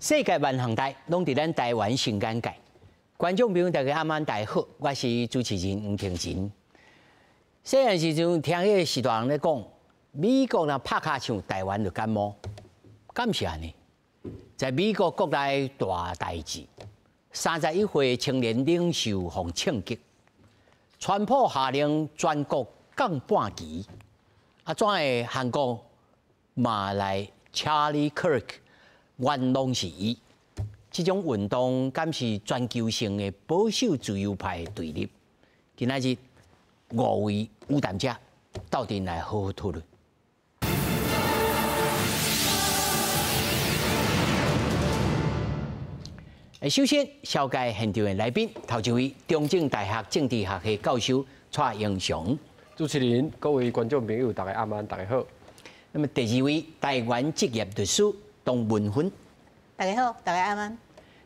世界萬項代攏佇咱台灣新眼界。觀眾朋友大家暗安大家好，我是主持人黃庭仁。細漢時陣聽彼個序大人咧講，美國若拍跤手，台灣就感冒，敢是按呢？在美國國內大代誌，31歲青年領袖予槍擊，川普下令全國降半旗，啊，怎會韓國嘛來 Charlie Kirk 元兇是伊？這種運動敢是全球性的保守自由派的對立？今仔日五位與談者鬥陣來好好討論。首先，紹介現場的來賓，頭一位中正大學政治學系教授蔡英雄。主持人、各位觀眾朋友，大家暗安，大家好。那麼第二位，台灣職業律師董文芬。大家好，大家暗安。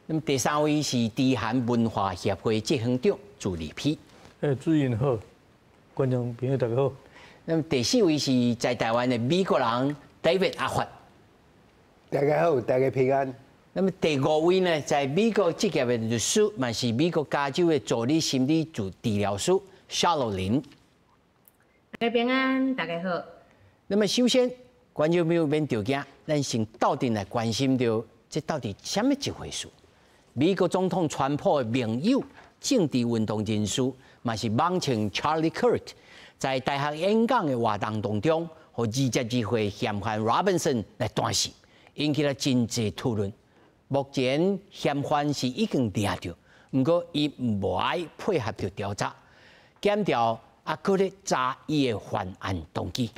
那麼第三位是台韓文化協會執行長朱立丕。主持人好，觀眾朋友大家好。那麼第四位是在台灣的美國人 David 阿發。大家好，大家平安。那麼第五位呢，在美國職業的律師，嘛是美國加州的助理心理治療師夏洛林。大家平安，大家好。那麼首先，觀眾朋友免著驚，咱先鬥陣來關心著，這到底啥物一回事？美國總統川普的盟友、政治運動人士，嘛是網稱 Charlie Kirk，在大學演講的活動當中，予22歲嫌犯 Robinson 來彈死，引起了真濟討論。目前嫌犯是已經掠著，毋過伊無愛配合著調查，檢調猶閣咧查伊的犯案動機。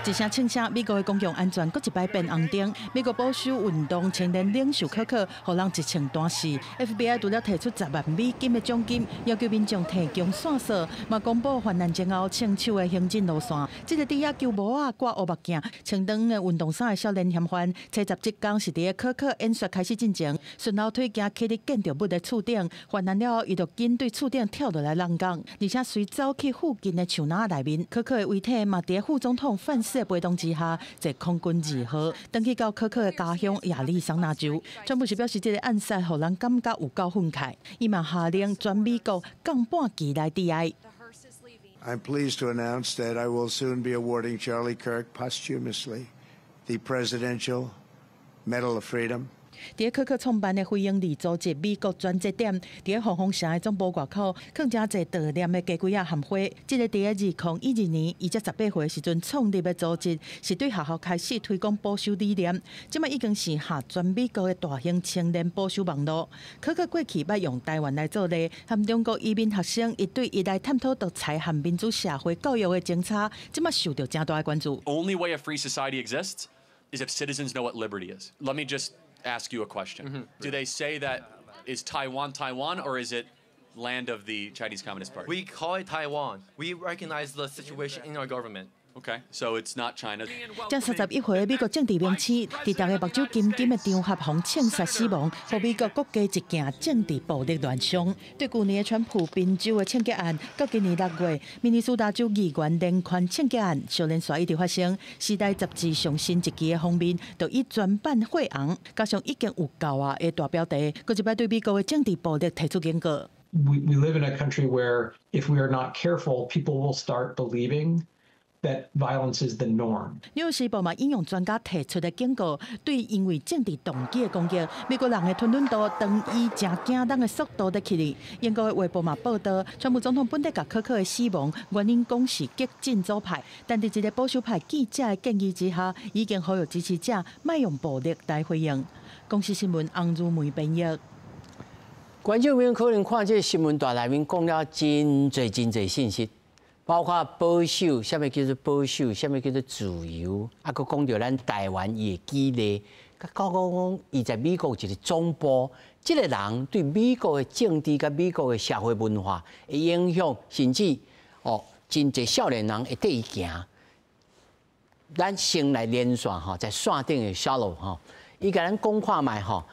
一聲槍聲，美國的公共安全閣一擺變紅燈。美國保守運動青年領袖柯克，予人一槍彈死。FBI 除了提出10萬美金的獎金，要求民眾提供線索，嘛公布犯案前後槍手的行進路線。這个佇遐球帽仔掛烏目鏡、穿長的運動衫的少年嫌犯，初十這工是佇咧柯克演說開始進前，順後腿行去佇建築物的厝頂，犯案了後，伊就緊對厝頂跳落來踭工，而且隨走去附近的樹林內面。柯克的遺體嘛佇咧副總統范斯的陪同之下，坐空軍二號轉去到柯克的家鄉亞利桑那州。川普是表示，這个暗殺予人感覺有夠憤慨，伊嘛下令全美國降半旗來致哀。 I'm pleased to announce that I will soon be awarding Charlie Kirk posthumously the Presidential Medal of Freedom. 佇柯克創辦的非營利組織美國轉折點，佇鳳凰城的總部外口，囥誠濟悼念的雞胿仔和花。這个佇2012年，伊才18歲時陣創立的組織，是對學校開始推廣保守理念。這擺已經是下全美國的大型青年保守網路。柯克過去捌用台灣來做例，和中國移民學生一對一來探討獨裁和民主社會教育的政策，這擺受著誠大的關注。 Only way a free society exists is if citizens know what liberty is. Let me just ask you a question. Do they say that is Taiwan Taiwan or is it land of the Chinese Communist Party? We call it Taiwan. We recognize the situation in our government. Okay, so it's not China. 這31歲的美國政治明星，佇逐个目睭金金的場合予槍殺死亡，予美國國家一件政治暴力亂象。對舊年的川普賓州的槍擊案，到今年6月，明尼蘇達州議員連環槍擊案，相連紲一直發生。時代雜誌上新一期的封面，就以全版血紅，加上已經有夠啊的大標題，閣一擺對美國的政治暴力提出警告。 We live in a country where if we are not careful, people will start believing that violence is the norm. 紐約時報嘛引用專家提出的警告，對因為政治動機的攻擊，美國人的吞忍度當以誠驚人的速度咧起哩。英國的衛報嘛報導，川普總統本底共柯克的死亡原因講是激進左派，但佇一个保守派記者的建議之下，已經呼籲支持者莫用暴力來回應。公視新聞洪如梅編譯。觀眾朋友可能看這个新聞台內面講了真濟真濟信息。包括保守，啥物叫做保守，啥物叫做自由，啊，閣講著咱台灣伊的基地，閣講講伊在美國一个總部，這个人對美國的政治佮美國的社會文化的影響，甚至哦，真濟少年人會綴伊行。咱先來連線吼，在線頂的小路吼，伊共咱講看覓吼。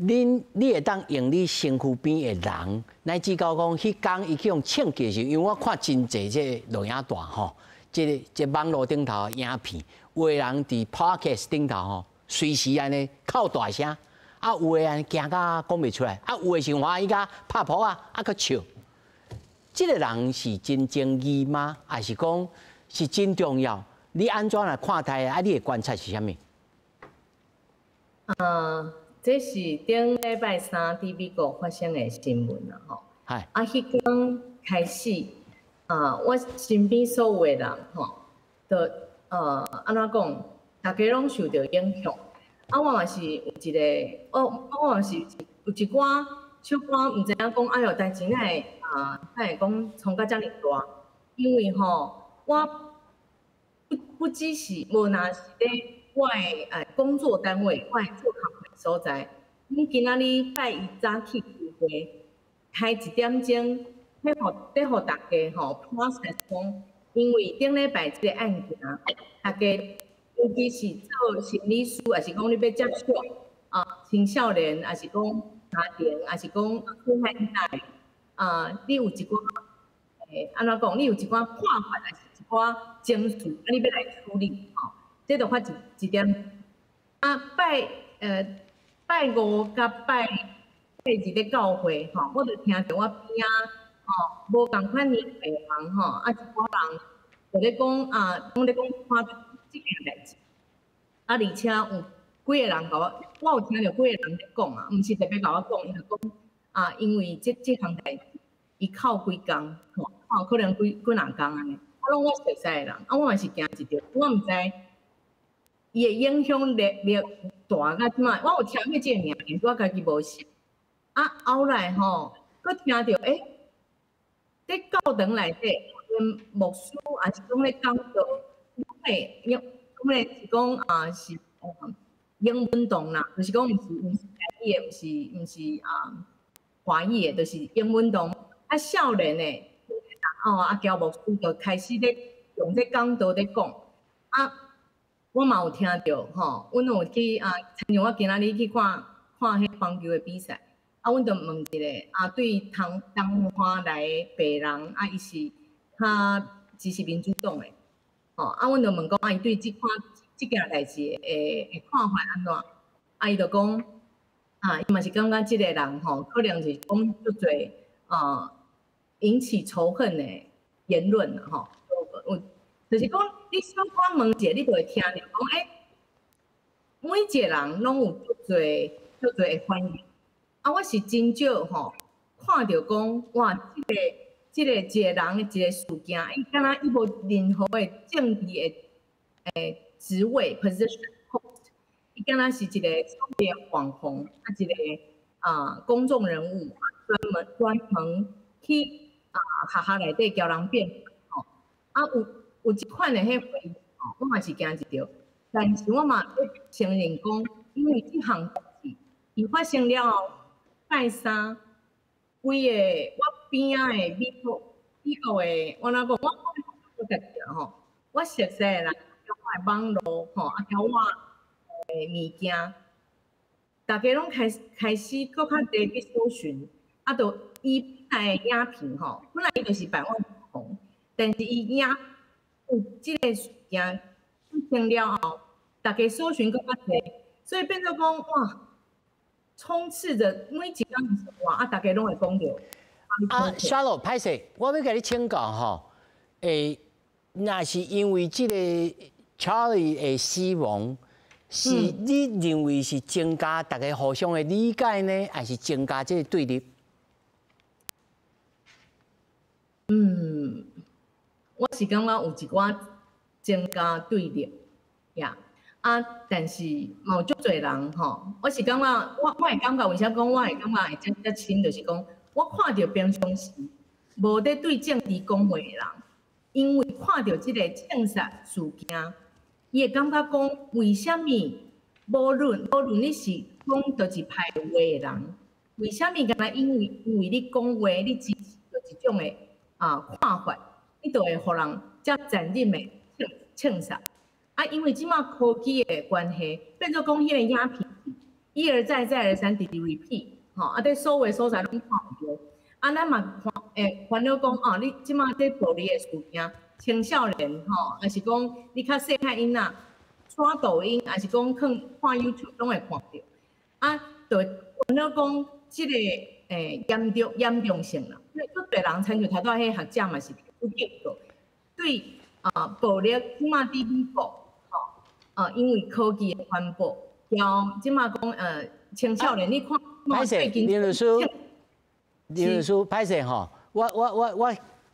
恁你會當用你身軀邊的人，乃至到講彼工伊去予槍擊時，因為我看真濟這个錄影帶吼，這網路頂頭影片，有的人佇 podcast 頂頭吼，隨時按呢哭大聲，啊有的人驚甲講袂出來，啊有的是歡喜甲拍噗仔，啊閣笑。這個人是真爭議嗎？還是講是真重要？你按怎來看待啊？你的觀察是啥物？這是頂禮拜三佇美國發生的新聞啦，吼。啊，彼工開始，啊，我身邊所有的人，吼，都按怎講，大家攏受著影響。啊，我嘛是有一個，我嘛是有一寡小可毋知影講，哎喲，代誌哪會啊，哪會講衝甲遮爾大？因為吼，我不只是無若是咧我的工作單位，我的做工課所在。阮今仔日拜一早起聚會，開一點鐘，咧予大家吼 process 講，因為頂禮拜這個案件，大家尤其是做心理師，抑是講你欲接觸啊青少年，抑是講家庭，抑是講小孩代啊，你有一寡按怎講？你有一寡看法，抑是一寡情緒，啊，你欲來處理吼，這就發一一點。啊，拜五佮拜日咧教會吼，我就聽著我邊仔吼無仝款年歲的人吼，啊一寡人就咧講啊，攏咧講看著這件代誌，啊而且有幾個人共我，我有聽著幾個人咧講啊，毋是特別共我講，伊就講啊，因為這項代誌，伊哭幾工，吼，哭可能幾幾若工按呢，啊攏我熟似的人，啊我嘛是驚一著，我毋知伊的影響力大甲這擺，我有聽過這個名，但是我家己無熟。啊，後來吼，閣聽著欸，佇教堂內底，𪜶牧師抑是講咧講道，攏會用，講咧是講啊是英文堂啦，就是講毋是台語的，毋是啊華語的，就是英文堂。啊，少年的哦，啊，喬牧師就開始咧用這講道咧講。啊，我嘛有聽著吼，阮有去啊，親像我今仔日去看看彼棒球的比賽，啊，阮就問一個啊，對東岸來的白人，啊，伊是較支持民主黨的，吼，啊，阮就問講，啊，伊對這款這件代誌的看法按怎？啊，伊就講，啊，伊嘛是感覺這個人吼，可能是講足濟啊引起仇恨的言論吼，有就是講你小可問一下，你就會聽著講，欸，每一個人攏有足濟足濟的反應。啊，我是真少吼看著講，哇，這個一個人的一個事件，伊敢若伊無任何的政治的職位 position post，伊敢若是一個所謂的網紅，啊，一個啊公眾人物，專門去啊學校內底教人辯吼，啊有這款的彼回應吼，我嘛是驚一著，但是我嘛欲承認講，因為這項代誌伊發生了後，拜三規个我邊仔的美國的，我怎講？我家己啦吼，我熟似的人，我的網路吼，啊，交我的物件，大家攏開始閣較濟去搜尋，啊，就伊本來的影片吼，本來伊就是百萬網紅，但是伊影有這個事件發生了後，大家搜尋閣較濟，所以變做講哇，充斥著每一工的生活，啊，大家攏會講著。啊，小羅，歹勢，我欲共你請教吼，若是因為這個 Charlie 的死亡，是你認為是增加大家互相的理解呢，還是增加這個對立？嗯，我是感覺有一寡增加對立，呀，啊，但是嘛有足濟人吼，我是感覺，我會感覺為啥講我會感覺會遮遮深，就是講我看著平常時無咧對政治講話的人，因為看著這個槍殺事件，伊會感覺講為啥物無論你是講佗一派話的人，為啥物敢若因為你講話，你支持佗一種的啊看法，你就會予人遮殘忍的槍殺？啊，因為這擺科技的關係，變做講彼個影片一而再再而三直直 repeat，吼，啊，佇所有所在攏看會著。啊，咱嘛看會煩惱講啊，你這擺這暴力的事件，青少年吼，抑是講你較細漢囡仔，刷抖音，抑是講看看 YouTube 攏會看著。啊，就煩惱講這个嚴重性啦。因為足濟人親像頭拄仔彼學者嘛是有警告，對啊暴力這馬佇美國吼啊，因為科技的傳播，然後這馬講青少年你看，歹勢，林律師，林律師，歹勢吼，我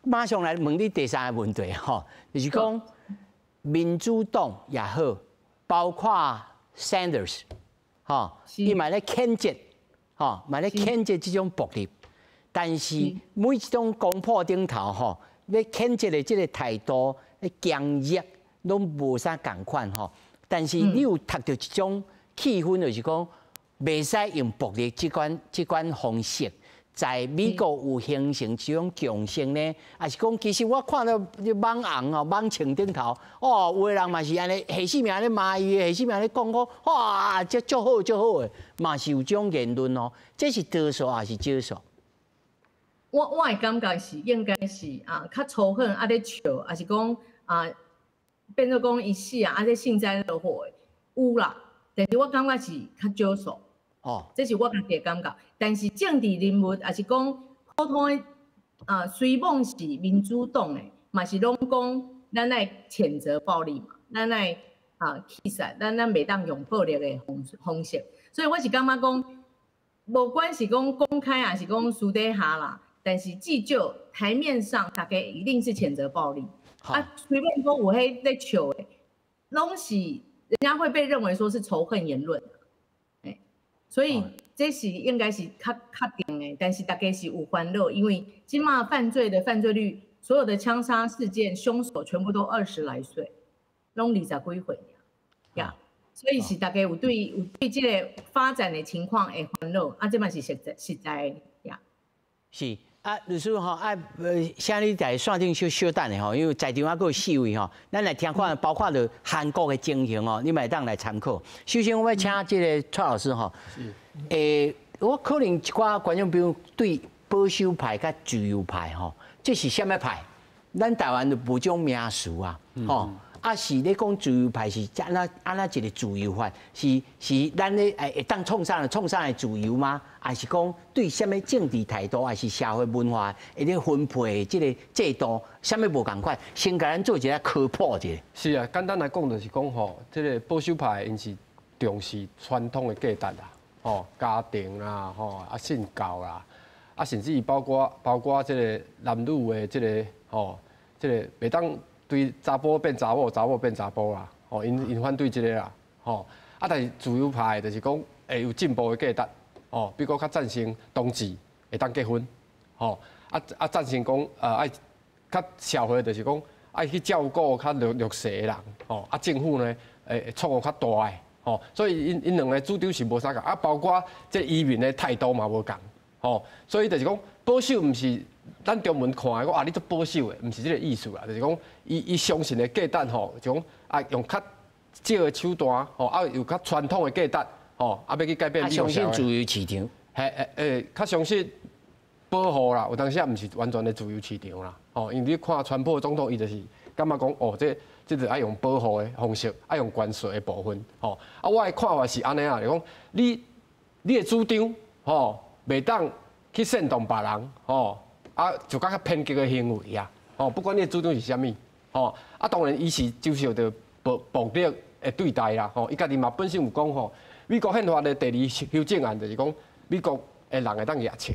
馬上來問你第三个問題吼，就是講民主黨也好，包括 Sanders，吼，伊嘛咧譴責，吼，嘛咧譴責這種暴力，但是每一種公報頂頭吼，咧譴責的這个態度、強烈，攏無啥仝款吼。但是你有讀著一種氣氛，就是講袂使用暴力這款方式。在美國有形成這種共識呢，抑是講其實我看到網紅哦、網情頂頭，哦，有的人嘛是按呢，下死命咧罵伊，下死命咧講講，哇，這足好足好的，嘛是有這種言論哦。這是多數抑是少數？我的感覺是應該是啊，較仇恨啊咧笑，抑是講啊，變做講伊死啊，啊咧幸災樂禍的有啦，但是我感覺是較少數。哦，這是我家己的感覺。但是政治人物，抑是講普通的啊，雖罔是民主黨的，嘛是攏講咱愛譴責暴力嘛，咱愛啊，其實咱袂當用暴力的方式。所以我是感覺講，無管是講公開抑是講私底下啦，但是至少台面上大家一定是譴責暴力。啊，隨便講有彼咧笑的，攏是人家會被認為說是仇恨言論。所以這是應該是較確定的，但是大家是有煩惱，因為這馬犯罪的犯罪率，所有的槍殺事件，兇手全部都20來歲，攏20幾歲呀，所以是大家有對這个發展的情況會煩惱，啊，這嘛是實在的呀。是啊，律師吼啊，請你佇線頂小小等下吼，因為在場還閣有四位吼，咱來聽看，包括著韓國的情形吼，你嘛會當來參考。首先，我欲請這个蔡老師吼，我可能一寡觀眾朋友對保守派佮自由派吼，這是啥物派？咱台灣就無這種名詞啊，吼。啊，是咧講自由派是按怎按怎一个自由法？是咱咧會當創啥創啥的自由嗎？抑是講對啥物政治態度，抑是社會文化會咧分配的這个制度，啥物無仝款？先共咱做一个科普者。是啊，簡單來講就是講吼，這个保守派𪜶是重視傳統的價值啦，吼，家庭啦，吼，啊信教啦，啊甚至包括這个男女的這个吼，這个袂當對查埔變查某，查某變查埔啦，吼，𪜶反對這个啦，吼，啊，但是自由派就是講會有進步的價值，吼，比如講較贊成同志會當結婚，吼，啊贊成講愛較社會就是講愛去照顧較弱勢的人，吼，啊政府呢會錯誤較大的，吼，所以𪜶兩个主張是無相仝，啊，包括這移民的態度嘛無仝，吼，所以就是講保守毋是咱中文看的講啊，你足保守的，毋是這个意思啦，就是講伊相信的價值吼，就講啊用較少的手段吼，啊有較傳統的價值吼，啊欲去改變。相信自由市場，嘿欸，較相信保護啦，有當時也毋是完全的自由市場啦，吼，因為你看川普總統伊就是感覺講哦，這就愛用保護的方式，愛用關稅的部分，吼，啊我的看法是按呢啊，就講你的主張吼，袂當去煽動別人，吼。啊，就較較偏激的行為啊，吼，不管你的主張是啥物，吼，啊，當然伊是遭受著暴力的對待啦，吼，伊家己嘛本身有講吼，美國憲法的第二修正案就是講，美國的人會當舉槍，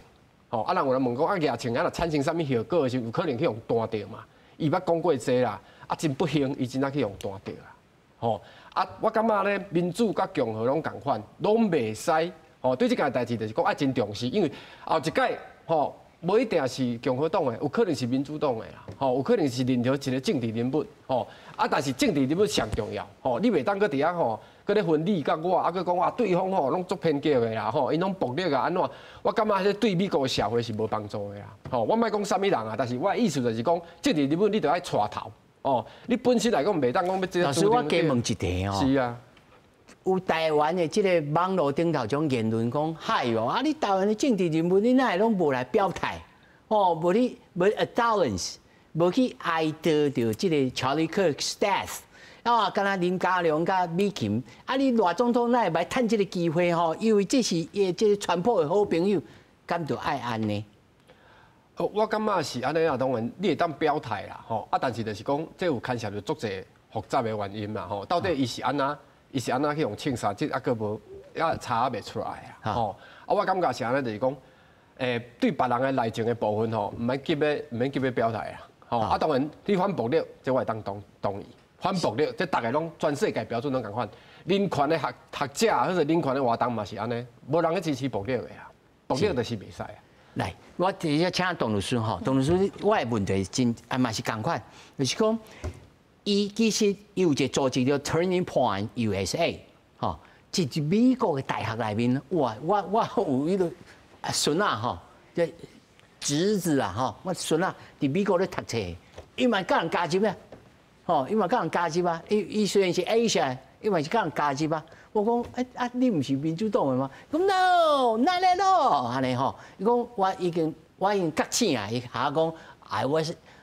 吼，啊，人有人問講啊，舉槍啊，若產生啥物後果的時候，有可能去予彈著嘛？伊捌講過這啦，啊，真不幸，伊真正去予彈著啦，吼，啊，我感覺咧，民主佮共和攏仝款，攏袂使，吼，對這件代誌就是講愛真重視，因為後一屆，吼。無一定是共和黨的，有可能是民主黨的啦，吼，有可能是任何一个政治人物，吼，啊，但是政治人物上重要，吼，你袂當閣佇遐吼，閣咧分你佮我，啊，閣講啊對方吼攏足偏激的啦，吼，𪜶攏暴力啊，按怎？我感覺這對美國的社會是無幫助的啦，吼，我莫講啥物人啊，但是我的意思就是講，政治人物你著愛帶頭，哦，你本身來講袂當講欲這。老師，我加問一題哦。是啊。有台灣的這个網路頂頭種言論講，嗨喲，啊你台灣的政治人物，你哪會攏無來表態？哦，無你無 acknowledge，無去哀悼著這個 Charlie Kirk's death。啊，敢若林佳龍佮美琴，啊，你賴總統哪會欲趁這個機會吼？因為這是伊這個川普的好朋友，敢就愛按呢？我感覺是按呢啊，當然你會當表態啦，吼啊，但是就是講，這有牽涉著足濟複雜的原因嘛，吼，到底伊是按怎，伊是按怎去予槍殺，這猶閣無猶查袂出來啊，吼啊，我感覺是按呢，就是講，對別人的內情的部分吼，毋免急欲表態啊，吼啊，當然你反暴力，這我會當同意。反暴力，這逐个攏全世界標準攏仝款。人權的學者或者人權的活動嘛是按呢，無人去支持暴力的啊，暴力就是袂使啊。來，我直接請董律師吼，董律師，我的問題真啊嘛是仝款，就是講，伊其實伊有一個組織叫 Turning Point USA，吼，這是美國的大學內面，哇，我有彼個孫仔吼，這侄子啊吼，我孫仔佇美國咧讀冊，伊嘛佮人加入啊。吼，伊嘛佮人加入啊！伊伊雖然是 Asia，伊嘛是佮人加入啊。我講，欸啊，你毋是民主黨的嗎？講 No，not at all，按呢吼。伊講我已經覺醒啊！伊下講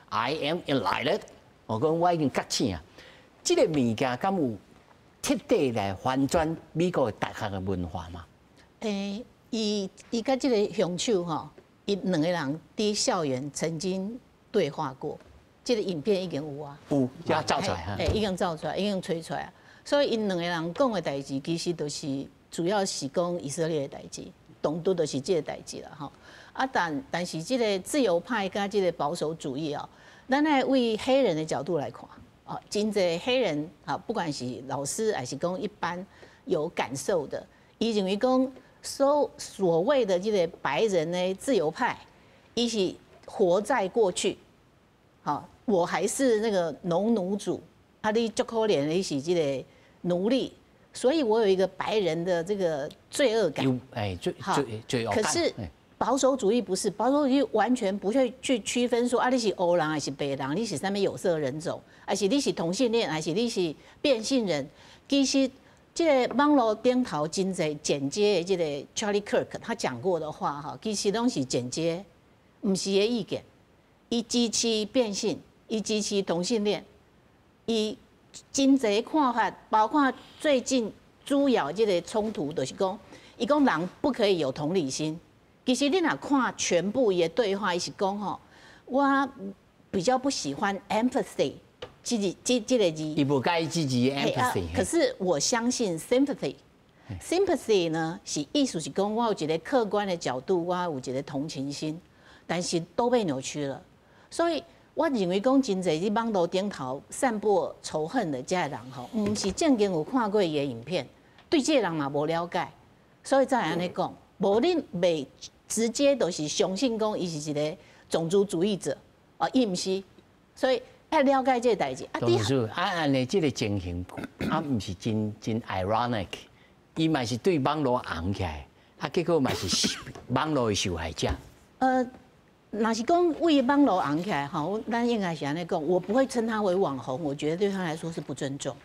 I am enlightened。我講我已經覺醒啊！這個物件敢有徹底來翻轉美國大學的文化嗎？欸，伊佮這個兇手吼，伊兩个人佇校園曾經對話過。這個影片已經有啊，有，也走出來欸，已經走出來，已經揣出來。所以𪜶兩個人講的代誌，其實都是主要是講以色列的代誌，當拄就是這個代誌啦吼。啊，但是這個自由派佮這個保守主義啊，咱愛為黑人的角度來看，啊，真濟黑人啊，不管是老師還是講一般有感受的，伊認為講所謂的這個白人的自由派，伊是活在過去，好。我還是那個農奴主，啊，你足可憐的是這個奴隸，所以我有一個白人的這個罪惡感。哎，罪惡可是保守主義不是，保守主義完全不會去區分說啊，你是黑人還是白人，你是啥物有色人種，還是你是同性戀，還是你是變性人。其實這個網路頂頭真濟剪接的這個 Charlie Kirk 他講過的話哈，其實攏是剪接，毋是伊的意見。伊支持變性。伊支持同性戀，伊真濟看法，包括最近主要這個衝突，就是講，伊講人不可以有同理心。其實你若看全部伊的對話，伊是講吼，我比較不喜歡 empathy 這個字。伊無佮意這字 empathy。可是我相信 sympathy。sympathy 呢，是意思是講我有一個客觀的角度，我有一個同情心，但是都被扭曲了，所以。我認為講真濟佇網路頂頭散播仇恨的這个人吼，毋是正經有看過伊的影片，對這個人嘛無了解，所以才會按呢講。無你袂直接就是相信講伊是一個種族主義者，啊，伊毋是，所以愛了解這個代誌。啊，董事啊，按呢這個情形，啊，毋是真真 ironic，伊嘛是對網路紅起來，啊，結果嘛是網路的受害者。若是講為網路紅起來吼，咱應該是按呢講，我不會稱他為網紅，我覺得對他來說是不尊重。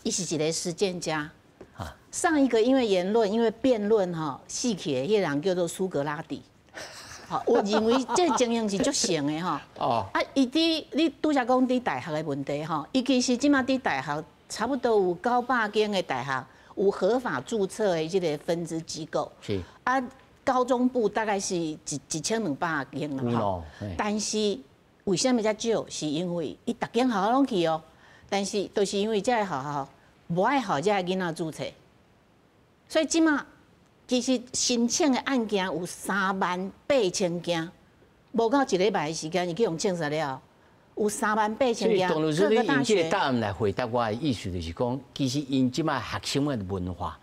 伊是一個實踐家。上一個因為言論、因為辯論吼死去的彼個人叫做蘇格拉底。好，我認為這情形是足像的吼。啊，伊佇你拄才講佇大學的問題吼，伊其實這馬佇大學差不多有900間的大學有合法註冊的這個分支機構。啊。高中部大概是1200間啦，吼。但是為啥物遮少？是因為伊逐間學校攏去哦，但是都是因為這个學校無愛予這个囡仔註冊，所以這馬其實申請的案件有3萬8千件，無夠一禮拜的時間，伊去予槍殺了，有3萬8千件。所以，董律師，你用這個答案來回答我的意思，就是講，其實𪜶這馬學生的文化。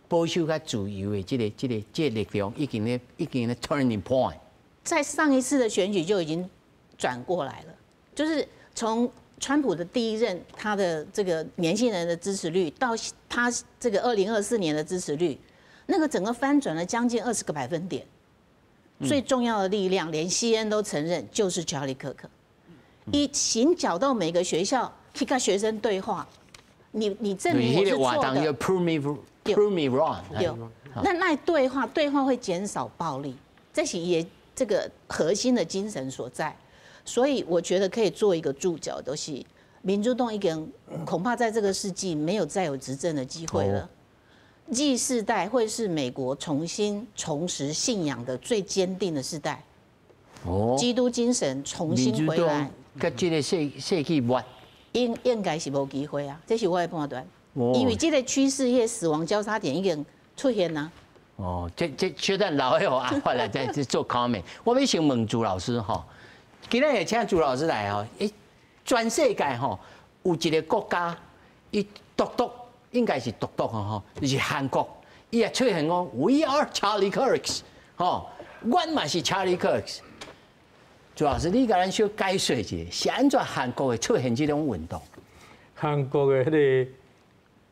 保守佮自由的這個力量已經咧 turning point。在上一次的選舉就已經轉過來了，就是從川普的第一任，他的這個年輕人的支持率，到他這個2024年的支持率，那個整個翻轉了將近20個百分點。最重要的力量，連 CNN 都承認，就是查理·柯克。伊行腳到每個學校去跟學生對話，你證明我是錯的。 Prove me wrong。對，那對話會減少暴力，這是伊這個核心的精神所在。所以我覺得可以做一個注腳，都是民主黨已經恐怕在這個世紀沒有再有執政的機會了。Z 世代會是美國重新重拾信仰的最堅定的世代。基督精神重新回來。佮這個世紀末，應該是無機會啊，這是我的判斷。因為這個趨勢，彼死亡交叉點已經出現啦。哦，這小等留予阿發來再做 comment。我欲先問朱老師吼，今仔日請朱老師來吼，欸，全世界吼有一個國家，伊獨獨應該是獨獨吼，就是韓國，伊也出現講 We are Charlie Kirks，吼，阮嘛是 Charlie Kirks。朱老師，你共咱小解說一下，是按怎韓國會出現這種運動？韓國的彼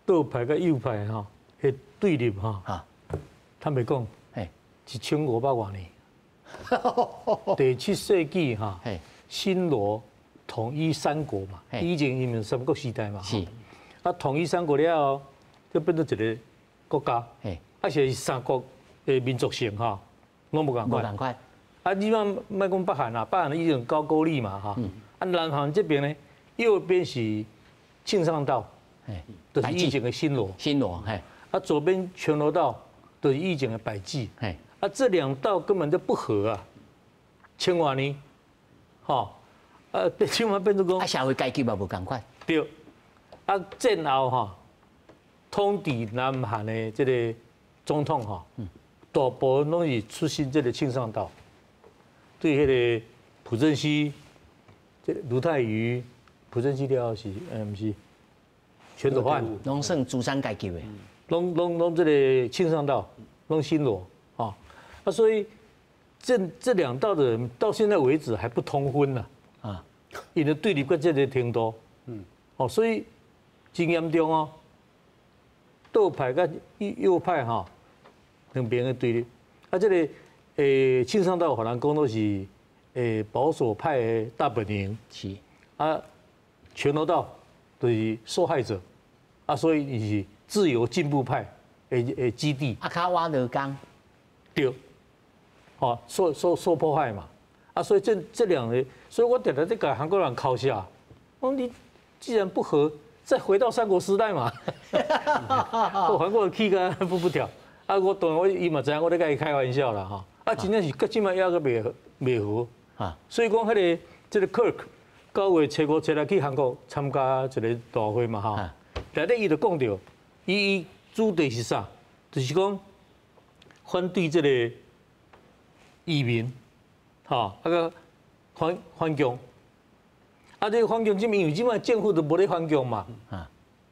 個左派佮右派吼，彼對立吼，坦白講，1500外年。第七世紀哈，新羅統一三國嘛，以前因為三國時代嘛，啊，統一三國了後，就變做一個國家，啊是三國的民族性哈，攏無仝款。無仝款。啊，你莫莫講北韓啦，北韓以前高句麗嘛哈，啊南韓這邊呢，右邊是慶尚道，就是以前的新羅。新羅，嘿。啊，左邊全羅道，就是以前的百濟。啊，這兩道根本就不合啊，千外年，吼，啊，這馬變做講，啊，社會階級嘛無仝款。對，啊，戰後吼，統治南韓的這個總統吼，大部分攏是出身這個慶尚道，對彼個朴正熙、這盧泰愚、朴正熙了後是，毋是全斗煥，攏算資產階級的，攏這個慶尚道，攏新羅，啊，啊，所以這兩道的人到現在為止還不通婚呢，啊，𪜶的對立到這個程度，哦，所以真嚴重哦，左派佮右派哈，兩邊的對立，啊，這個慶尚道予人講都是保守派的大本營，啊，全羅道就是受害者，啊，所以伊是自由進步派的基地。啊，較倚勞工，對，哦，受迫害嘛，啊，所以這兩個，所以我定定咧共韓國人嘲笑，我講你既然不和，再回到三國時代嘛，我韓國人氣甲不跳，啊，我當然我伊嘛知影我咧共伊開玩笑啦吼，啊，真正是到這馬猶閣袂和，啊，所以講彼個這個 Kirk 9月初5、初六去韓國參加一個大會嘛吼，內底伊就講著，伊主題是啥？就是講反對這個移民，吼，啊閣反共，啊，這個反共這因為這馬政府都無咧反共嘛，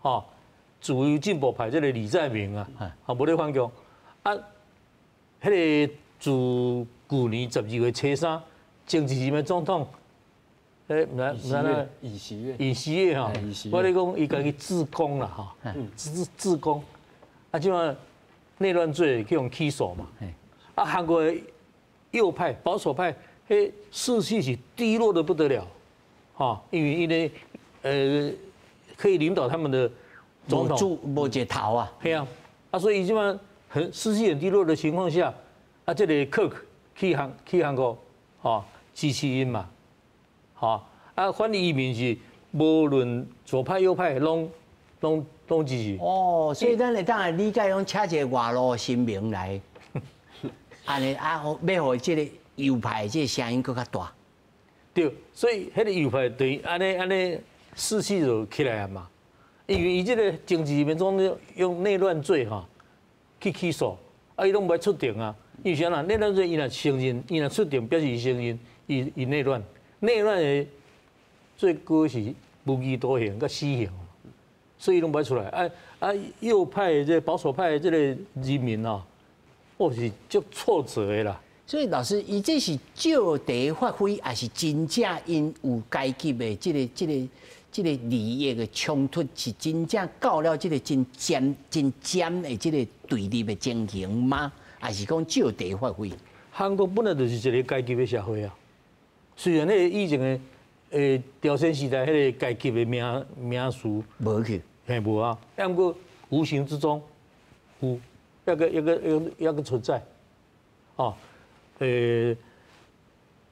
吼，自由進步派這個李在明啊，啊，無咧反共，啊，彼個自舊年12月初3，前一任的總統，欸，毋知毋知那尹錫悅，尹錫悅吼，我咧講伊家己自宮啦吼，自宮，啊，這馬內亂罪去予起訴嘛，啊，韓國的右派保守派，彼士氣是低落得不得了，吼，因為可以領導他們的總統，無一個頭啊，係啊，啊，所以這馬很士氣很低落的情況下，啊，這個 Kirk 去韓國，吼，支持𪜶嘛，吼，啊，反移民是無論左派右派，攏支持。哦，所以咱會當來理解講，請一個外路新民來，按呢啊，欲予這個右派這個聲音閣較大。對，所以彼個右派等於按呢按呢士氣就起來啊嘛。因為伊這個政治面總用內亂罪吼去起訴，啊，伊攏無愛出庭啊。因為啥啦？內亂罪伊若承認，伊若出庭表示伊承認，伊內亂，內亂的最高是無期徒刑佮死刑，所以攏無愛出來。啊啊，右派的這個保守派的這個人民啊，哦是足挫折的啦。所以老師，伊這是借題發揮，還是真正𪜶有階級的這個利益的衝突，是真正到了這個真尖真尖的這個對立的情形嗎？還是講借題發揮？韓國本來就是一個階級的社會啊。雖然彼個以前的朝鮮時代彼個階級的名詞無去，嘿無啊，毋過無形之中有一個存在，哦，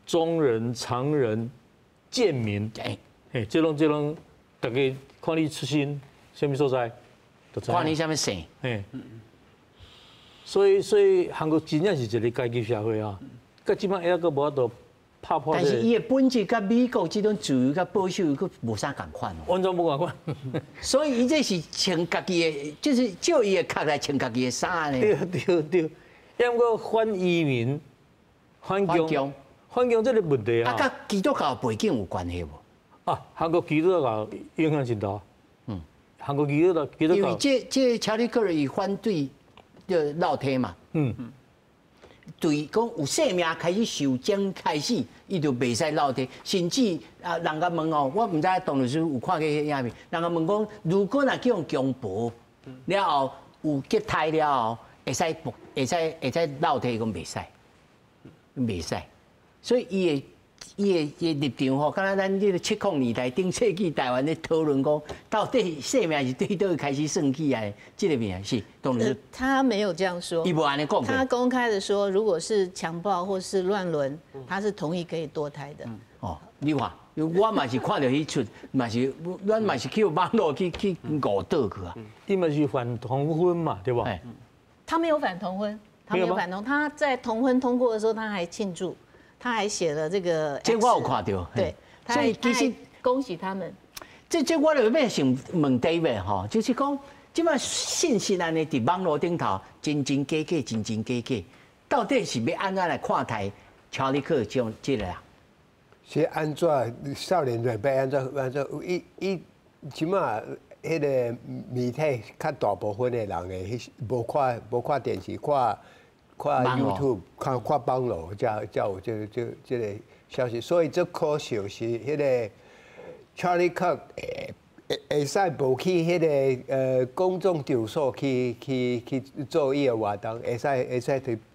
中人、常人、賤民，哎，這攏大家看你出身啥物所在，看你啥物姓，嘿。所以韓國真正是一个階級社會啊，佮這擺猶閣無法度拍破。但是伊的本質佮美國這種自由佮保守，閣無啥仝款哦。完全無仝款。所以伊這是穿家己的，就是照伊的殼來穿家己的衫呢。對對對，抑毋過反移民、反共、反共這个問題啊。啊，佮基督教背景有關係無？啊，韓國基督教影響真大。韓國基督教基督教。因為這查理克伊反對就落胎嘛。對，講有生命開始受精開始，伊就袂使落胎，甚至啊，人家問哦，我毋知董律師有看過彼影片，人家問講，如果若去予強暴了後有結胎了後，會使會使會使落胎，講袂使，袂使，所以伊的立場吼，敢若咱這个70年代頂世紀台灣咧討論講，到底生命是對佗開始算起來？這个命是當然。他沒有這樣說。伊無按呢講。他公開的說，如果是強暴或是亂倫，他是同意可以墮胎的。哦，你看，我嘛是看著彼齣，嘛是咱嘛是去網路去誤導去啊。伊嘛是反同婚嘛，對吧？他沒有反同婚，他沒有反同，他在同婚通過的時候，他還慶祝。他還寫了這個，這我有看到，對，所以其實恭喜他們。這我就欲想問 David 吼，就是講這擺信息按呢佇網路頂頭真真假假，真真假假，到底是欲按怎來看待查理克這種這个啊？是按怎少年人欲按怎按怎？伊伊這馬彼个媒體較大部分的人的，彼無看電視，看看 YouTube，看看網路，才才有這個消息。所以這可惜是彼个 Charlie Kirk 會使無去彼个公眾場所去做伊的活動，會使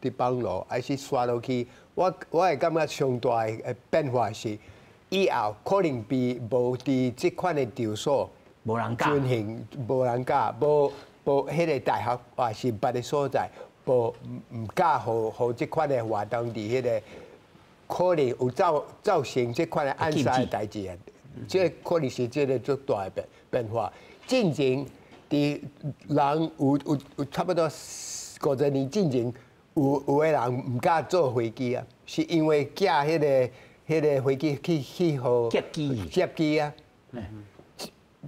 佇網路，還是刷落去。我會感覺上大的變化是，以後可能比無佇這款的場所無人敢進行，無人敢，無彼个大學抑是別个所在，無毋敢予這款的活動佇彼个可能有造成這款的暗殺的代誌啊。這可能是這个足大的變化。進前佇人有差不多50年進前，有的人毋敢坐飛機啊，是因為驚彼個飛機去予劫機劫機啊。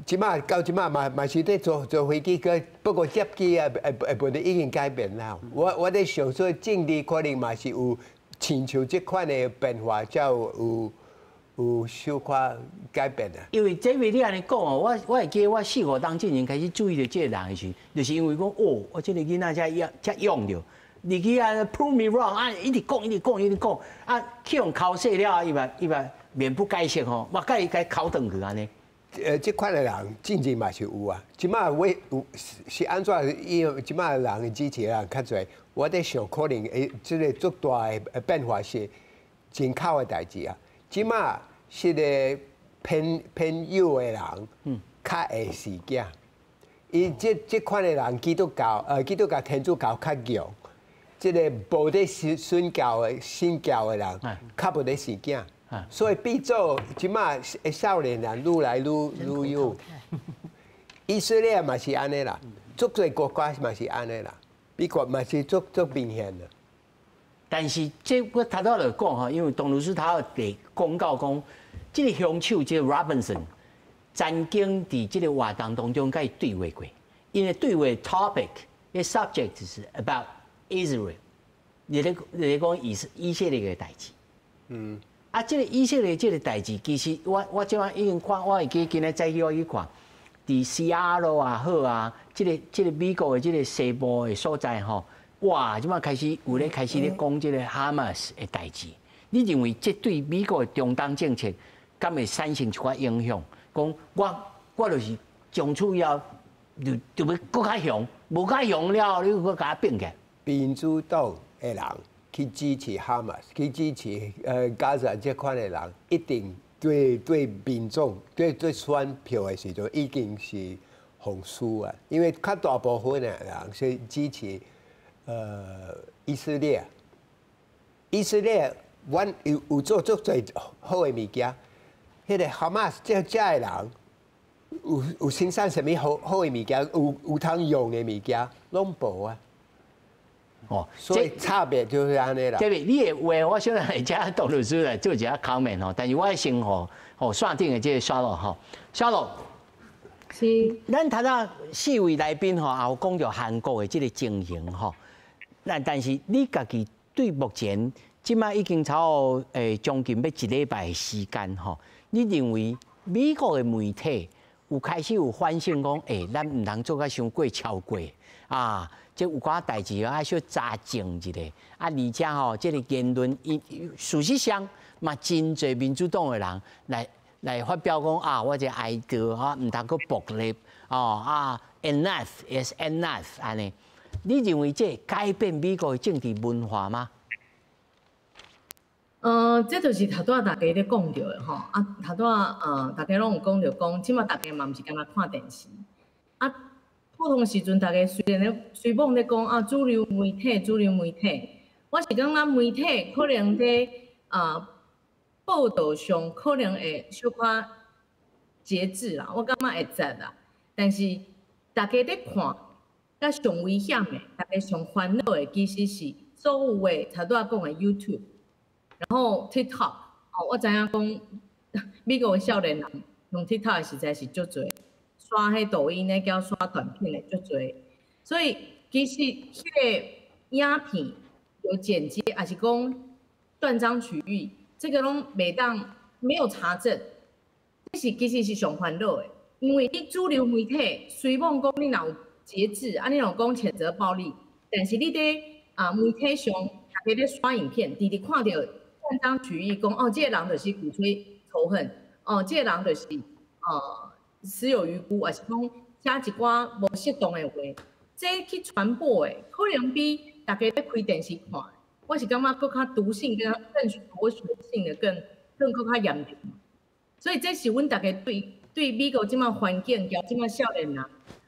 這馬到這馬嘛是咧坐飛機，不過劫機啊的問題已經改變啦。我咧想說，政治可能嘛是有親像這款的變化，才有小可改變啊。因為這位你按呢講哦，我會記得我四五冬進前開始注意著這個人的時，就是因為講哦，我這個囡仔遮勇遮勇著，入去啊 prove me wrong 啊，一直講一直講一直講，啊去予剾洗了後，伊嘛面不改色吼，嘛共伊共剾轉去按呢。這款的人進前嘛是有啊，這馬我有是按怎？因為這馬人的支持的人較濟，我咧想可能會這个足大的變化是人口的代誌啊。這馬是個偏右的人，較會生囝。伊這款的人基督教天主教較強，這个無咧信教的人，較無咧生囝。所以變做這馬少年人愈來愈右。以色列嘛是按呢啦，足濟國家嘛是按呢啦，美國嘛是足明顯的。但是這我頭拄就講吼，因為董律師他有佇公告講，這个兇手這个 Robinson 曾經佇這个活動當中共伊對話過，因為對話 topic 的 subject 是 about Israel，你咧講以色列的代誌。啊，這个以色列這个代誌，其實我這擺已經看，我會記今日早起我去看，佇西雅圖也好啊，這个美國的這个西部的所在吼，哇，這擺開始有咧開始咧講這个哈馬斯的代誌。你認為這對美國的中東政策，敢會產生一寡影響？講我就是從此以後就欲閣較雄，無較雄了後，你閣共我變起來。民主黨的人去支持哈馬斯，去支持加薩這款的人，一定對民眾對選票的時陣已經是予輸啊，因為較大部分的人是支持以色列。以色列阮有做足濟好的物件，彼个哈馬斯這的人有生產啥物好好的物件，有通用的物件，攏無啊。哦，所以差別就是按呢啦。這邊你的話，我想來請杜律師來做一下 comment 吼，但是我先予線頂的這個沙洛吼，沙洛。是。咱頭先四位來賓吼，也有講著韓國的這個情形吼。那但是你家己對目前這擺已經超過將近欲一禮拜的時間吼，你認為美國的媒體有開始有反省講，咱毋通做甲傷過超過啊？這有寡代誌愛小查證一下，啊，而且吼，這個言論，事實上嘛，真濟民主黨的人來發表講啊，我這哀悼吼，毋通閣暴力哦啊，enough is enough 按呢。你認為這改變美國的政治文化嗎？這就是頭拄仔大家咧講著的吼，啊，頭拄仔大家攏有講著講，這馬大家嘛毋是干焦看電視，啊，普通時陣大家雖然咧雖罔咧講啊，主流媒體，主流媒體，我是感覺媒體可能佇報導上可能會小可節制啦，我感覺會節啦，但是大家咧看，較上危險的，大家上煩惱的，其實是所有的頭拄仔講的 YouTube，然後 TikTok，哦，我知影講美國的少年人用 TikTok 實在是足濟，刷彼抖音咧，叫刷短片的足濟，所以其實彼個影片有剪接，抑是講斷章取義，這個攏袂當沒有查證，這是其實是上煩惱的，因為你主流媒體雖罔講你若有節制，啊，你若講譴責暴力，但是你佇媒體上，大家咧刷影片，直直看著斷章取義，講哦，這個人就是鼓吹仇恨，哦，這個人就是死有餘辜，抑是講寫一寡無適當的話，這去傳播的，可能比大家咧開電視看，我是感覺閣較毒性更更螺旋性的更閣較嚴重。所以這是阮大家對美國這馬環境，佮這馬少年人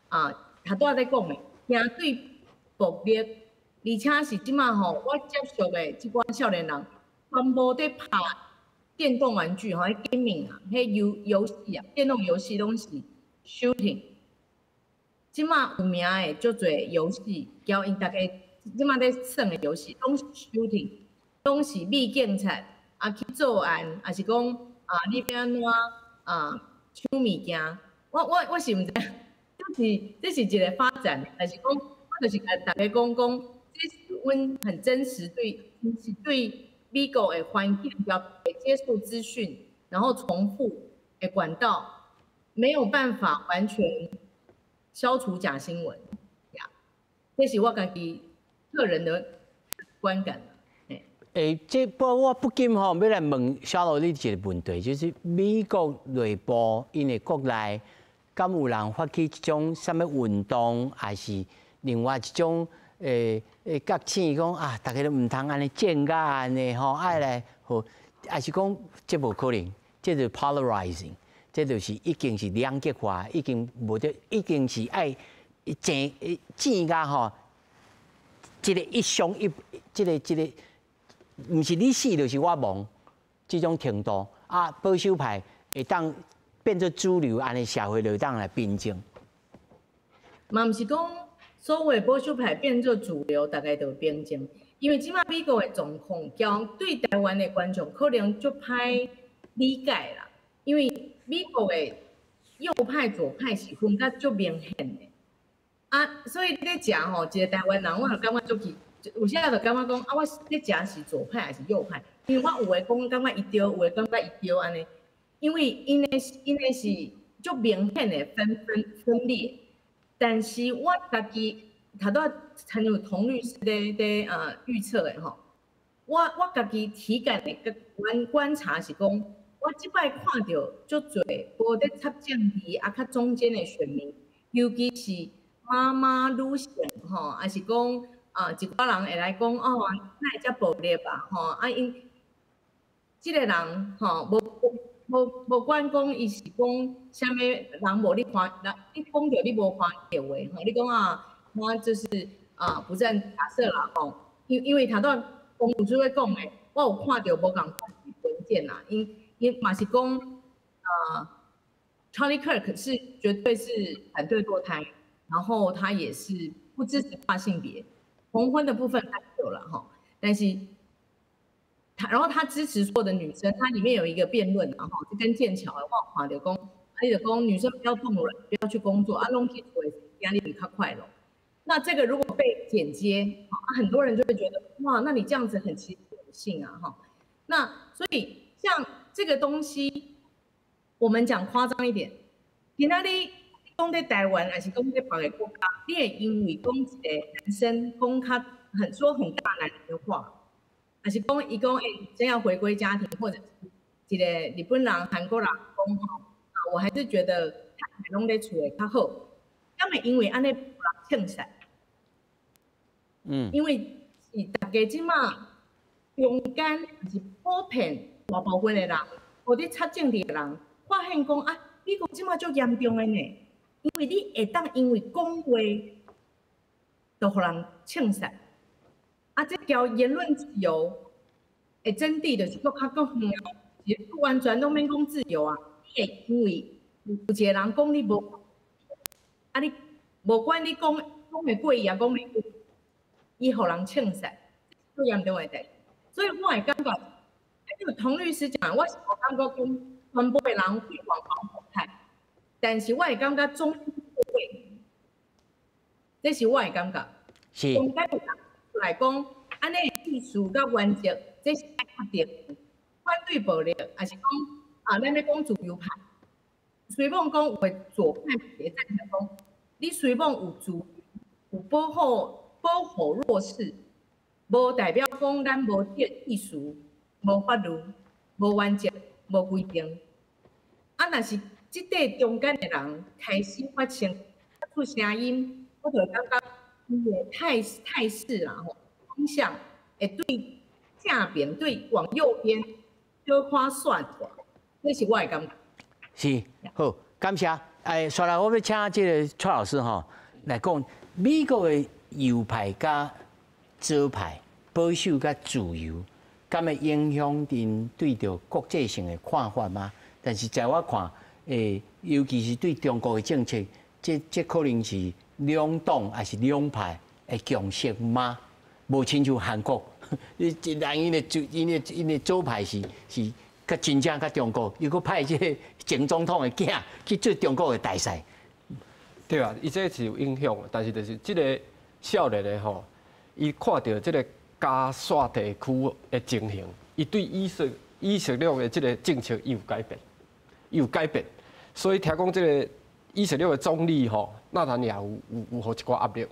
啊，頭拄仔咧講的，驚對暴力，而且是這馬吼，我接觸的這寡少年人，全部佇拍電動玩具吼，彼 gaming 啊，彼遊戲啊，電動遊戲攏是 shooting。這馬有名的足濟遊戲，交𪜶大家這馬咧耍的遊戲，攏是 shooting，攏是美警察啊去作案，抑是講啊你欲按怎啊搶物件？我是毋知，這是一個發展，但是講我就是共大家講講，這是阮很真實對，是對美國的環境較接受資訊，然後重複的管道，沒有辦法完全消除假新聞，呀，這是我家己個人的觀感。這不我不禁吼欲來問小羅你一個問題，就是美國內部𪜶的國內，敢有人發起這種啥物運動，抑是另外一種覺醒講啊，大家都毋通按呢戰甲按呢吼，愛來好，抑是講這無可能，這就 polarizing，這就是已經是兩極化，已經無得，已經是愛戰戰甲吼，這個一雙一，這個。毋是你死就是我亡，這種程度啊，保守派會當變做主流，按呢社會就會當來平靜。嘛毋是講所謂保守派變做主流，大家就平靜。因為這馬美國的狀況，交對台灣的觀眾可能足歹理解啦。因為美國的右派、左派是分甲足明顯的。啊，所以你咧食吼，一個台灣人，我就感覺足奇。有時就感覺講啊，我咧食是左派還是右派？因為我有的講感覺伊對，有的感覺伊對按呢。因為𪜶的是足明顯的分裂。但是我家己頭拄仔親像童律師咧預測的吼，我家己體感的觀察是講，我這擺看著足濟無咧插政治啊，較中間的選民，尤其是媽媽女性吼，抑是講啊，一寡人會來講哦，哪會遮暴力啊？吼啊𪜶這個人吼，無管講伊是講啥物人無你歡，人你講著你無歡喜話吼，你講啊，我就是啊不讚假設啦吼，因為頭拄仔龔律師咧講的，我有看著無仝款的文件啦，𪜶嘛是講 Charlie Kirk 是绝对是反对堕胎，然后他也是不支持跨性别，同婚的部分他有了哈，但是他然后他支持所有的女生，他里面有一个辩论，然后就跟剑桥的我看著讲，他就讲女生不要冻卵，不要去工作，啊，攏去做压力比较快乐。那这个如果被剪接，啊，很多人就会觉得哇，那你这样子很歧视女性啊，哈。那所以像这个东西，我们讲夸张一点，今仔日讲在台湾，还是讲在别个国家，你会因为讲一个男生讲较很说很大男人的话，还是讲伊讲欸，真要回归家庭，或者是一个日本人、韩国人讲吼，啊，我还是觉得太太攏咧厝的较好，敢会因为按呢予人嗆死？因为是大家这马中间是普遍大部分的人，或者插政治的人，发现讲啊，美国这马足严重的呢，因为你会当因为讲话，就予人嗆死。啊，这条言论自由的真谛就是阁较阁远，是不完全拢免讲自由啊。你会因为有一个人讲你无，啊你无管你讲讲会过伊也讲袂过，伊予人嗆死，足严重的代志。所以我会感觉，因为童律师讲，我是无感觉讲全部的人会往保守派，但是我会感觉中间会，这是我的感觉。中间的人来讲，按呢意思佮原则，这是爱确定。反对暴力，还是讲啊，咱咧讲自由派，虽罔讲有的左派会赞成讲，你虽罔有自由，有保护弱势，无代表讲咱无这意思、无法律、无原则、无规定。啊，若是这块中间的人开始发声、发出声音，我就会感觉伊的态势啦吼，方向会对正边、对往右边小可选这是我的感觉。是，好，感谢。哎，续来我欲请这个蔡老师吼来讲，美国的右派佮左派、保守佮自由，敢会影响𪜶对著国际性的看法吗？但是在我看，尤其是对中国的政策，这可能是两党还是两派的共识吗？无亲像韩国，你人𪜶的𪜶的𪜶的左派是较真正较中国，又阁派这个前总统的囝去做中国的大使。对啊，伊这是有影响，但是就是这个少年的吼，伊看著这个加沙地区的情形，伊对以色列的这个政策伊有改变，伊有改变，所以听讲这个以色列的总理吼，纳坦雅胡有予一寡压力，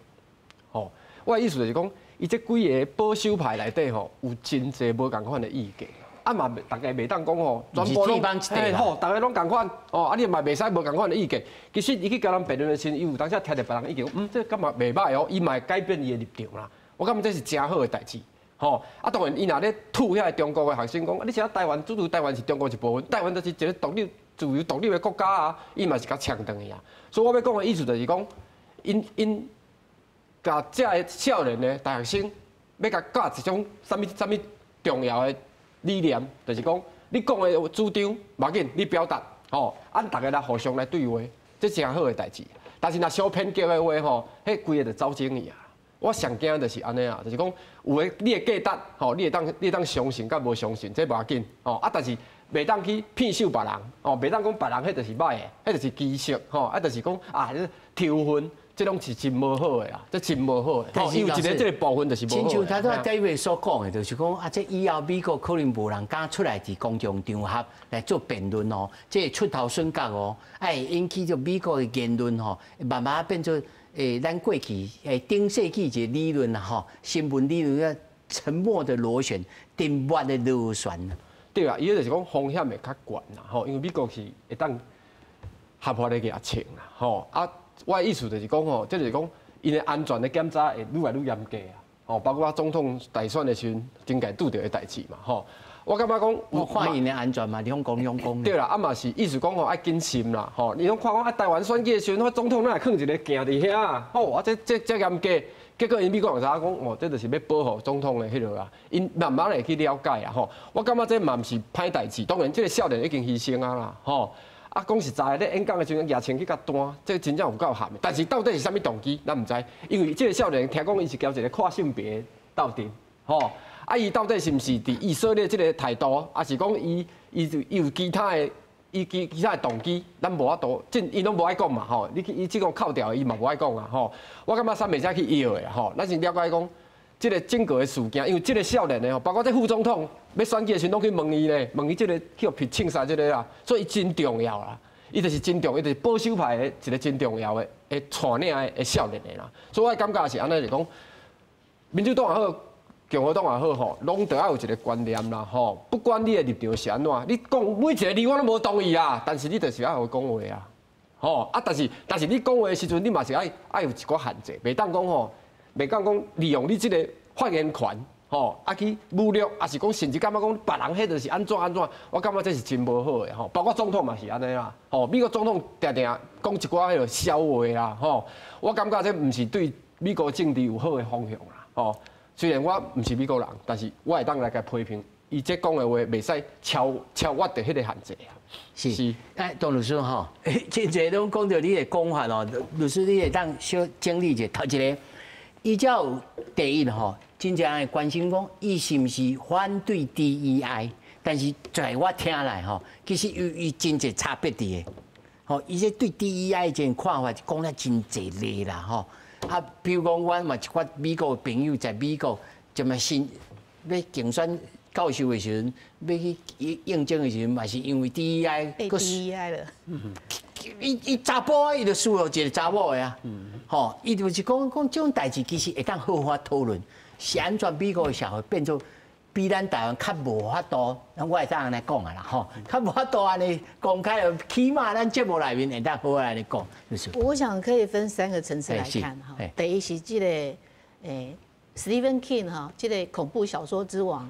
吼，我的意思就是讲，伊这几个保守派内底吼，有真济无仝款的意见。啊嘛，大家袂当讲吼，全部拢嘿吼，逐个拢仝款哦。啊，你嘛袂使无仝款的意见。其实伊去共人辩论的时阵，伊有当时听著别人意见，这感觉袂䆀哦，伊嘛会改变伊的立场啦。我感觉这是诚好的代志，吼。啊，当然伊若咧吐遐个中国的学生讲，啊，你是啊台湾，主持台湾是中国一部分，台湾就是一个独立、自由、独立的国家啊，伊嘛是共呛转去啊。所以我欲讲的意思就是讲，𪜶𪜶共遮个少年的大学生，欲共教一种啥物啥物重要的理念，就是讲，你讲的主张，无要紧，你表达，吼，按大家来互相来对话，这诚好的代志。但是若伤偏激的话，吼，彼规个就走精去啊。我上惊就是按呢啊，就是讲，有的你的价值，吼，你会当相信佮无相信，这无要紧，吼，啊，但是袂当去骗受别人，吼，袂当讲别人彼就是䆀的，彼就是歧视，吼，啊，就是讲啊，抽分。这拢是真无好的啦，这真无好的。但是有一个这个部分就是无好。亲像头拄仔第一位所讲的，就是讲啊，这以后美国可能无人敢出来伫公众场合来做辩论哦，这会出头损角哦，会引起著美国的言论吼，慢慢变做咱过去顶世纪一个理论啦吼，新闻理论啊，沉默的螺旋，沉默的螺旋。对啊，伊就是讲风险会较悬啦，吼，因为美国是会当合法的举枪啦，吼啊。我的意思就是讲吼，这就是讲，𪜶的安全的检查会愈来愈严格啊，吼，包括总统大选的时阵，顶届拄著的代志嘛，吼。我感觉讲，有看𪜶的安全嘛，你讲讲讲讲。对啦，啊嘛是意思讲吼，爱谨慎啦，吼。你拢看讲啊，台湾选举的时阵，我总统哪会囥一个镜伫遐？吼，啊这这严格，結果𪜶美國人知影講，哦，這就是欲保護總統的彼落啦，𪜶慢慢會去了解啊吼。我感覺這嘛毋是歹代誌，當然這個少年已經犧牲啊啦，吼。啊，講實在，咧演講的時陣，舉槍去共彈，這真正有夠譀的。但是到底是啥物動機，咱毋知。因為這個少年聽講伊是交一個跨性別鬥陣，吼。啊，伊到底是毋是佇以色列這個態度，抑是講伊有其他的？伊其他的動機，咱無法度，這伊攏無愛講嘛吼。你去伊這個扣掉，伊嘛無愛講啊吼。我感覺啥袂使去臆的吼。咱先了解講，這個整個的事件，因為這個少年的吼，包括這副總統欲選舉的時陣，攏去問伊咧，問伊這個去予彼槍殺這個啦，所以伊真重要啦。伊就是真重要，伊就是保守派的一個真重要的的帶領的少年的啦。所以我感覺是按呢，就講民主黨也好，共和黨也好吼，攏著愛有一個觀念啦吼。不管你的立場是按怎，你講每一個字我攏無同意啊，但是你就是愛予伊講話啊，吼啊！但是你講話的時陣，你嘛是愛有一寡限制，袂當講吼，袂當講利用你這個發言權吼，啊去侮辱，抑是講甚至感覺講別人彼就是按怎按怎，我感覺這是真無好的吼。包括總統嘛是按呢啦，吼，美國總統定定講一寡彼個痟話啦，吼，我感覺這毋是對美國政治有好的方向啦，吼。雖然我毋是美國人，但是我會當來共批評，伊這講的話袂使超越著彼個限制啊。是，哎，董律師吼，真濟攏講著你的講法哦，律師你會當小整理一下，頭一个，伊才有第一吼，真正會關心講，伊是毋是反對 DEI，但是在我聽來吼，其實有伊真濟差別佇的，吼，伊這對 DEI 這看法講得真濟例啦，吼。啊，比如講，阮嘛一寡美國的朋友在美國，這麼新欲競選教授的時陣，欲去應徵的時陣，嘛是因為 DEI，被 DEI 了。伊查埔伊就輸予一個查某的啊，吼，伊就是講講這種代誌其實會當好好討論，是按怎美國的社會變做比咱台灣較無法度，我會當按呢講啊啦，吼，較無法度按呢公開，起碼咱節目內面會當好好按呢講，就是。我想可以分三個層次來看哈。第一是這個Stephen King 哈，這個恐怖小說之王，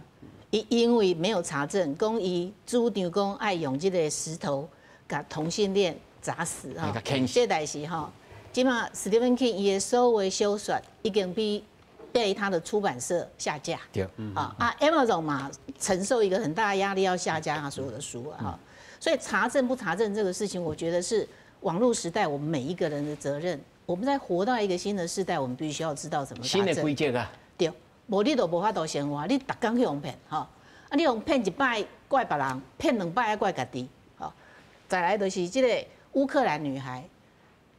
伊因為沒有查證，講伊主張講愛用這個石頭共同性戀砸死哈，這代誌哈，這馬 Stephen King 伊的所有小說已經被他的出版社下架。對。啊，Amazon 嘛承受一個很大的壓力，要下架他所有的書啊。所以查證不查證這個事情，我覺得是網路時代我們每一個人的責任。我們在活到一個新的時代，我們必須要知道怎麼新的規則啊。對，無你就無法度生活，你逐工去予騙吼，啊，你予騙一擺怪別人，騙兩擺怪家己，吼。再來就是這個烏克蘭女孩，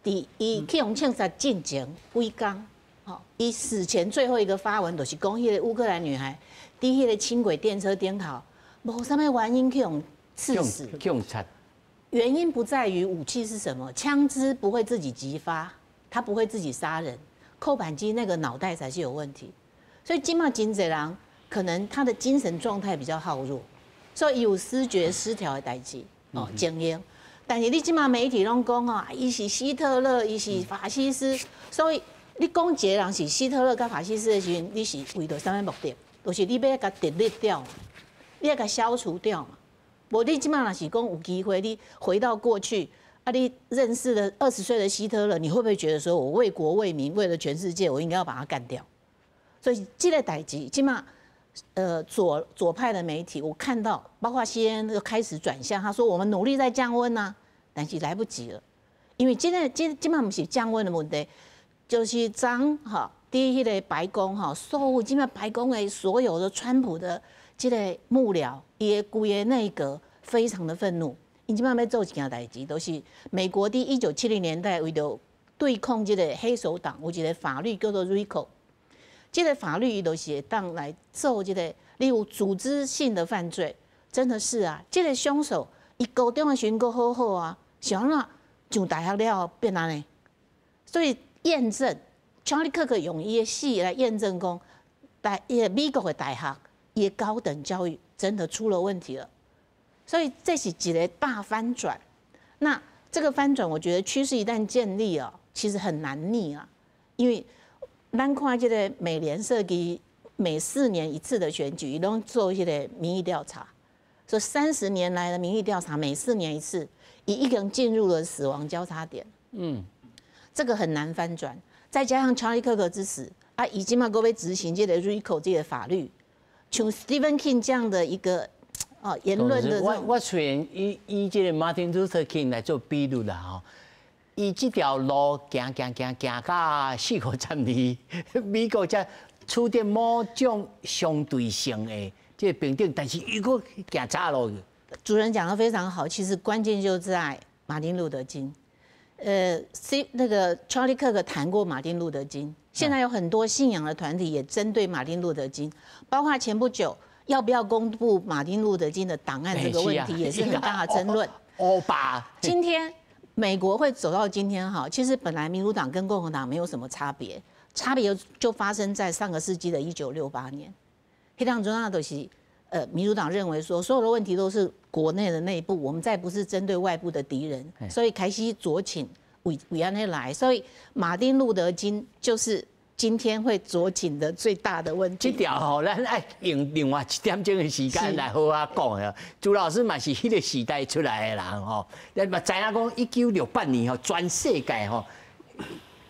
佇伊去予槍殺進前幾工，吼，伊死前最後一個發文就是講彼個烏克蘭女孩佇彼個輕軌電車頂頭，無啥物原因去予刺死。去予殺。原因不在於武器是什麼，槍支不會自己擊發，他不會自己殺人，扣扳機那個腦袋才是有問題。所以這馬真濟人可能他的精神狀態比較耗弱，所以有思覺失調的代誌哦，精英。但是你這馬媒體攏講哦，伊是希特勒，伊是法西斯，所以你講一個人是希特勒佮法西斯的時陣，你是為著啥物目的？就是你欲共 delete 掉，你欲共消除掉嘛。無你這馬若是講有機會，你回到過去，啊，你認識了20歲的希特勒，你會不會覺得說我為國為民，為了全世界，我應該要把他幹掉？所以這個代誌，這馬，左派的媒體，我看到包括 CNN 都開始轉向，他說我們努力在降溫啊，但是來不及了，因為這個這這馬毋是降溫的問題，就是昨哈，佇彼個白宮哈，所有這馬白宮的所有的川普的這個幕僚，伊的規個內閣非常的憤怒，𪜶這馬欲做一件代誌，就是美國佇1970年代為著對抗這個黑手黨，有一個法律叫做 RICO。這個法律伊就是會當來做這個，例如組織性的犯罪，真的是啊，這個兇手伊高中的時陣閣好好啊，是按怎上大學了後變按呢？所以驗證，查理克克用伊的死來驗證講，伊美國的大學，伊的高等教育真的出了問題了。所以這是一個大翻轉。那這個翻轉，我覺得趨勢一旦建立啊，其實很難逆啊，因為咱看這個美聯社佢每4年一次的選舉，伊攏做彼個民意調查，這30年來的民意調查，每四年一次，伊已經進入了死亡交叉點。這個很難翻轉。再加上查理克克之死，啊，伊這馬閣欲執行這个 RICO 这个法律，像 Stephen King 这样的一个哦言论的。我虽然以这个 Martin Luther King 来做比喻啦吼，伊这条路行行行行到四五十年，美国才取得某种相对性的这个平等，但是伊阁行岔路。主持人讲得非常好，其实关键就在马丁路德金。C 那个 Charlie Kirk 谈过马丁路德金，现在有很多信仰的团体也针对马丁路德金，包括前不久要不要公布马丁路德金的档案这个问题，也是很大的争论。欧巴，今天美国会走到今天哈，其实本来民主党跟共和党没有什么差别，差别就发生在上个世纪的1968年，彼当阵啊就是。民主党认为说，所有的问题都是国内的内部，我们再不是针对外部的敌人，所以开始左倾，为为按呢来，所以马丁路德金就是今天会左倾的最大的问题。这条吼，咱爱用另外一点钟的时间来好好讲的。朱老师嘛是彼个时代出来的人吼，咱嘛知影讲1968年吼，全世界吼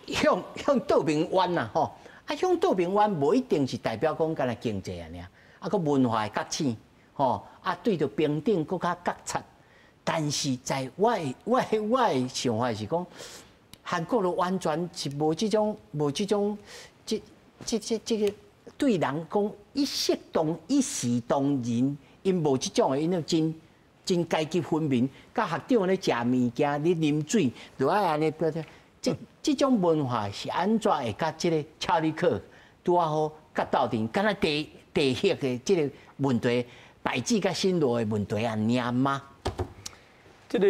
向倒面弯呐吼，啊向倒面弯无一定是代表讲干焦经济按呢。啊，阁文化的觉醒，吼，啊，对著平等阁较觉察，但是在我的想法是讲，韩国都完全是无这种，这个对人讲一视同一视同仁，𪜶无这种的，𪜶真真阶级分明，佮学长咧食物件，咧啉水，就爱按呢表这种文化是按怎会佮这个查理克拄仔好佮斗阵，敢若地核的这个问题，百济佮新罗的问题按呢吗？这个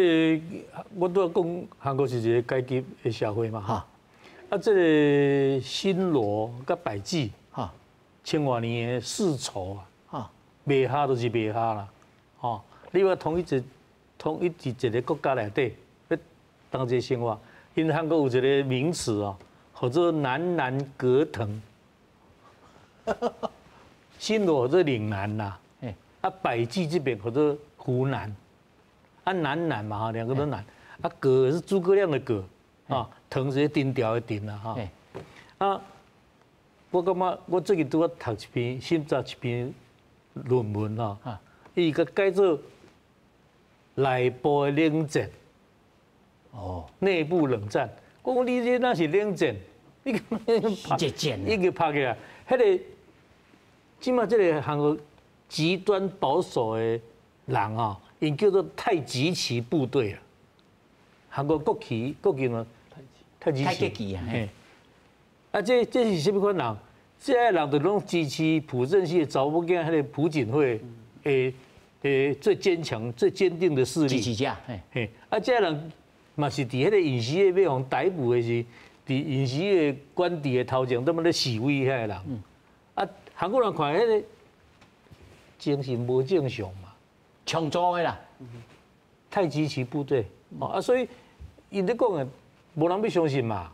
我拄仔讲，韩国是一个阶级的社会嘛，哈。啊，这个新罗佮百济，千外年的世仇啊，袂合就是袂合啦，吼。你话统一伫一个国家内底，欲同齐生活，𪜶韩国有一个名词哦，号做南南隔藤。新罗号做岭南啦，啊百济这边号做湖南，啊南南嘛哈，两个都南，啊葛是诸葛亮的葛，啊藤是藤条的藤啦哈，啊我感觉我最近拄仔读一篇审查一篇论文哈，伊共改做内部的冷战，哦，内部冷战，我讲你这哪是冷战？你拍已经拍起来，彼个。这马这个韩国极端保守的人啊，𪜶叫做太极旗部队啊。韩国国旗国旗嘛，太极旗啊。嘿，啊，这是啥物款人？这个人就拢支持朴正熙的查某囝，彼个朴槿惠的最坚强、最坚定的势力。支持者，嘿，啊，这个人嘛是伫彼个尹锡悦欲予逮捕的时，伫尹锡悦官邸的头前，踮咧示威彼个人。啊，韩国人看彼个精神无正常嘛，强壮的啦，太极旗部队，哦啊，所以𪜶咧讲的，无人欲相信嘛，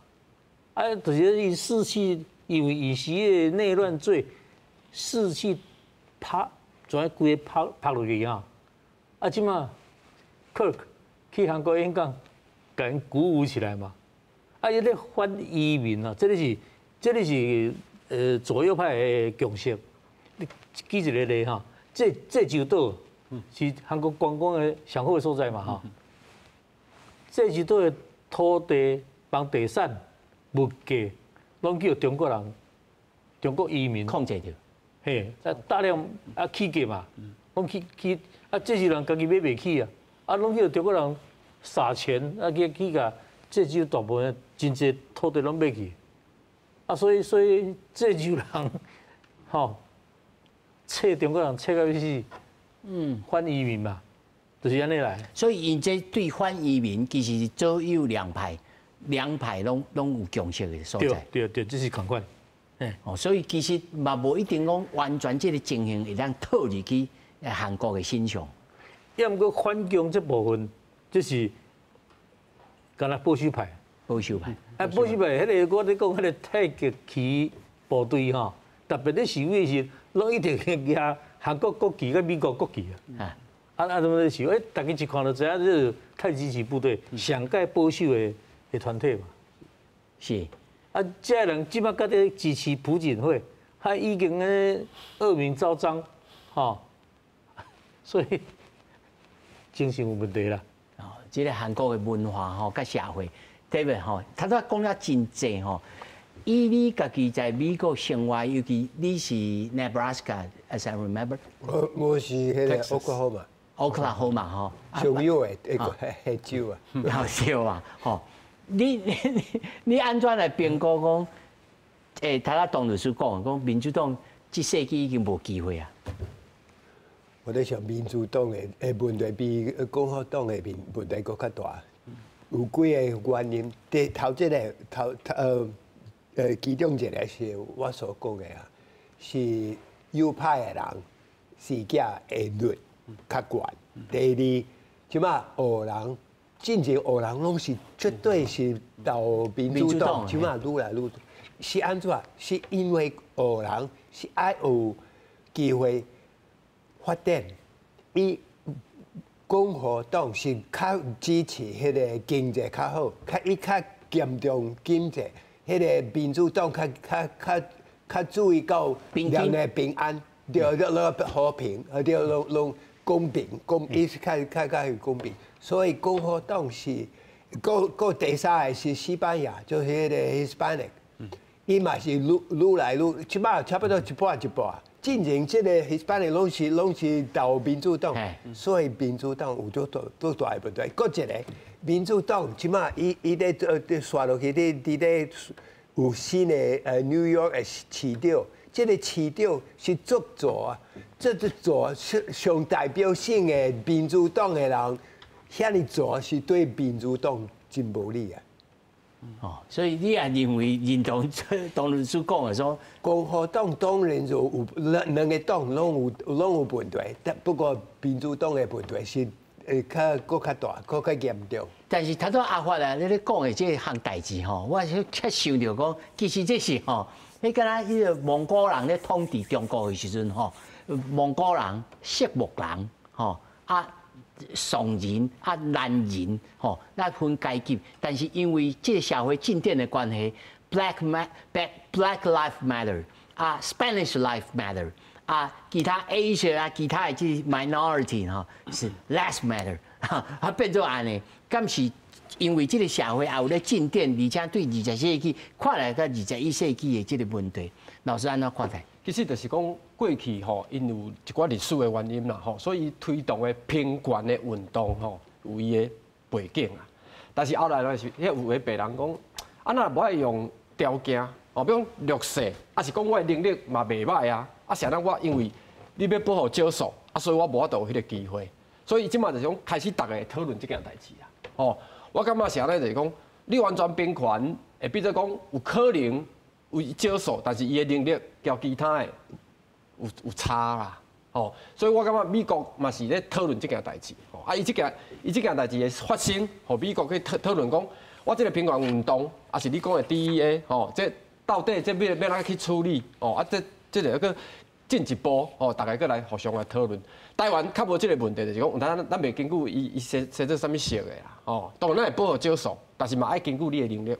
啊，就是伊士气，因为尹锡悦内乱罪，士气拍，全规个拍拍落去啊，啊，这马 Kirk 去韩国演讲，共𪜶鼓舞起来嘛，啊，伊咧反移民啊，这个是左右派的共识。你举一个例哈，济州岛是韩国观光的上好的所在嘛哈。济州岛的土地、房地产、物价，拢叫中国人、中国移民控制著。嘿，啊大量啊起价嘛，拢去去啊，济州人家己买袂起啊，啊拢叫中国人撒钱啊去共济州大部分真济土地拢买去。啊，所以济州人，吼，揣中国人揣到欲死，反移民嘛，就是按呢来。所以𪜶这对反移民其实是左右两派，两派拢有共识的所在。对对对，这是仝款。哦，所以其实嘛无一定讲完全这个情形会当套入去韩国的身上。抑毋过反共这部分，这是敢若保守派。保守派。啊，保守派，彼个我咧讲，彼个太极旗部队吼，特别咧示威时，拢一定举韩国国旗佮美国国旗啊。啊，怎么咧示威？大家一看就知影，这是太极旗部队上盖保守的团体嘛。是。啊，這个人這擺閣咧支持朴槿惠，他已經咧惡名昭彰，吼，所以精神有問題啦。哦，這个韓國的文化吼，佮社會，特別吼，頭拄講了真濟吼。以你家己在美國生活，尤其你是 Nebraska，as I remember。我是彼个 Oklahoma。 Oklahoma 吼。上有的一个州啊。好笑啊，吼！你按怎來評估講？頭仔董律師講，講民主黨這世紀已經無機會啊。我咧想民主黨的問題比共和黨的問題閣較大，有幾个原因。第頭一个頭其中一个是我所講的啊，是右派的人事件的率較懸。第二，這馬黑人，進前黑人攏是絕對是投民主黨，這馬愈來愈多。是按怎？是因為黑人是愛有機會發展，伊共和黨是較支持彼个經濟較好，較伊較嚴重經濟，彼个民主黨較注意到人的平安，對對，和平，對，攏公平，公伊是較公平，所以共和黨是，閣第三个是西班牙，就是彼个 Hispanic，伊嘛是愈來愈，這擺差不多一半一半。進前這個 Hispanic 攏是投民主黨，所以民主黨有足大足大的問題。閣一個民主黨這擺伊咧紲落去，佇咧有新的 New York 的市長，這个市長是足左啊，這個左是上代表性的民主黨的人，遐爾左是對民主黨真無利啊。哦，所以你也認為認同董律師講的說，共和黨當然就有兩個黨攏有問題，但不過民主黨的問題是會較閣較大，閣較嚴重。但是頭拄阿發啊，你咧講的這項代誌吼，我卻想著講，其實這是吼，彼敢若彼个蒙古人咧統治中國的時陣吼，蒙古人、色目人吼啊。宋人啊，南人吼，那分階級，但是因為這个社會進展的關係，Black Life Matter 啊，Spanish Life Matter 啊，其他 Asia 啊，其他的這 minority 吼是 less matter，啊變做按呢，敢是因為這个社會也有咧進展，而且對20世紀看來佮21世紀的這个問題，老師按怎看待？其實就是講過去吼，𪜶有一寡歷史的原因啦吼，所以推動的平權的運動吼，有伊的背景啊。但是後來咧是，彼有的白人講，啊若無愛用條件，哦，比如講弱勢，啊是講我的能力嘛袂䆀啊，啊是按怎我因為你欲保護少數，啊所以我無法度有彼个機會，所以這馬就是講開始逐家討論這件代誌啊。吼，我感覺是按呢，就是講你完全平權，會變做講有可能。有少數，但是伊的能力較其他的有差啦，吼，所以我感覺美國嘛是咧討論這件代誌，吼，啊，伊這件代誌的發生，予美國去討論講，我這个平權運動，抑是你講的 DEA，吼，這到底這欲按怎去處理，哦，啊，這個閣進一步，吼，逐家閣來互相來討論。台灣較無這个問題，就是講，咱袂根據伊生做啥物色的啦，吼，當然咱會保護少數，但是嘛愛根據你的能力、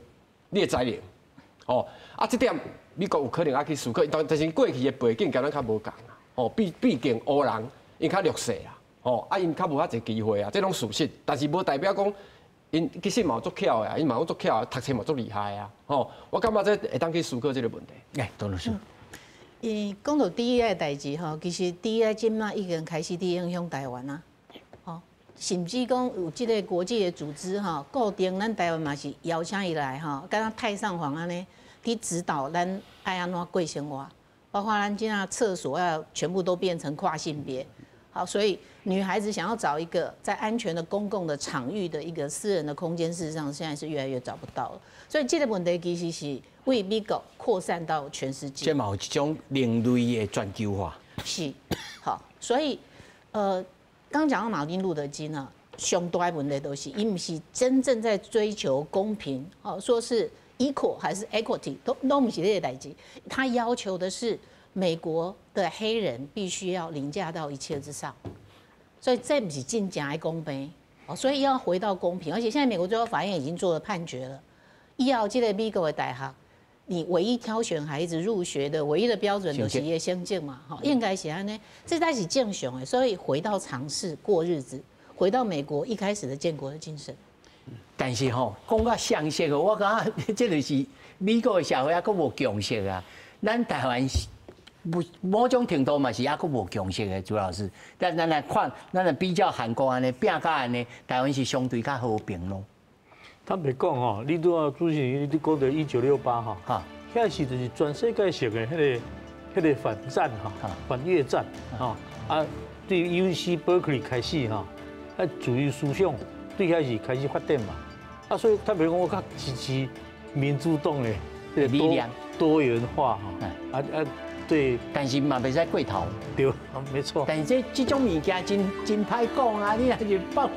你的才能。哦，啊，這點美國有可能愛去思考，但是過去的背景佮咱較無仝啦。哦，畢竟黑人𪜶較弱勢啦，哦，啊，𪜶較無遐濟機會啊，這攏事實。但是無代表講，𪜶其實嘛有足巧的啊，𪜶嘛有足巧，讀冊嘛足厲害啊。吼，我感覺這會當去思考這个問題。來，董律師。伊講到 DEI 的代誌吼，其實 DEI 這馬已經開始佇影響台灣啊。甚至講有這个國際的組織吼，固定咱台灣嘛是邀請伊來吼，敢若太上皇按呢，佇指導咱愛按怎過生活，包括咱這樣廁所要全部都變成跨性別，好，所以女孩子想要找一個在安全的公共的場域的一個私人的空間，事實上現在是越來越找不到了。所以這个問題其實是為美國擴散到全世界。這嘛有一種另類的全球化。是，好，所以剛講到馬丁路德金啊，上大的問題都是，伊毋是真正在追求公平，哦，說是 equal 還是 equity，都毋是這个代誌。他要求的是美國的黑人必須要凌駕到一切之上，所以這毋是真正的公平，哦，所以要回到公平。而且現在美國最高法院已經做了判決了，以後這个美國的大學你唯一挑選孩子入學的唯一的標準就是伊的成績嘛，吼，應該是按呢，這才是正常的。所以回到常識過日子，回到美國一開始的建國的精神。但是吼，講到常識哦，我感覺這就是美國的社會猶閣無共識啊。咱台灣無某種程度嘛是猶閣無共識的，朱老師。但咱來看，咱來比較韓國按呢，拼甲按呢，台灣是相對較和平咯。坦白講吼，你拄仔主持人你講著1968吼，遐時就是全世界性的彼個反戰哈，反越戰哈，啊，對 UC Berkeley 開始哈，啊，自由思想對遐是開始發展嘛，啊，所以坦白講，我較支持民主黨的理念多元化哈，啊啊，對，但是嘛袂使過頭，對，沒錯。但是這種物件真真歹講啊，你若是放。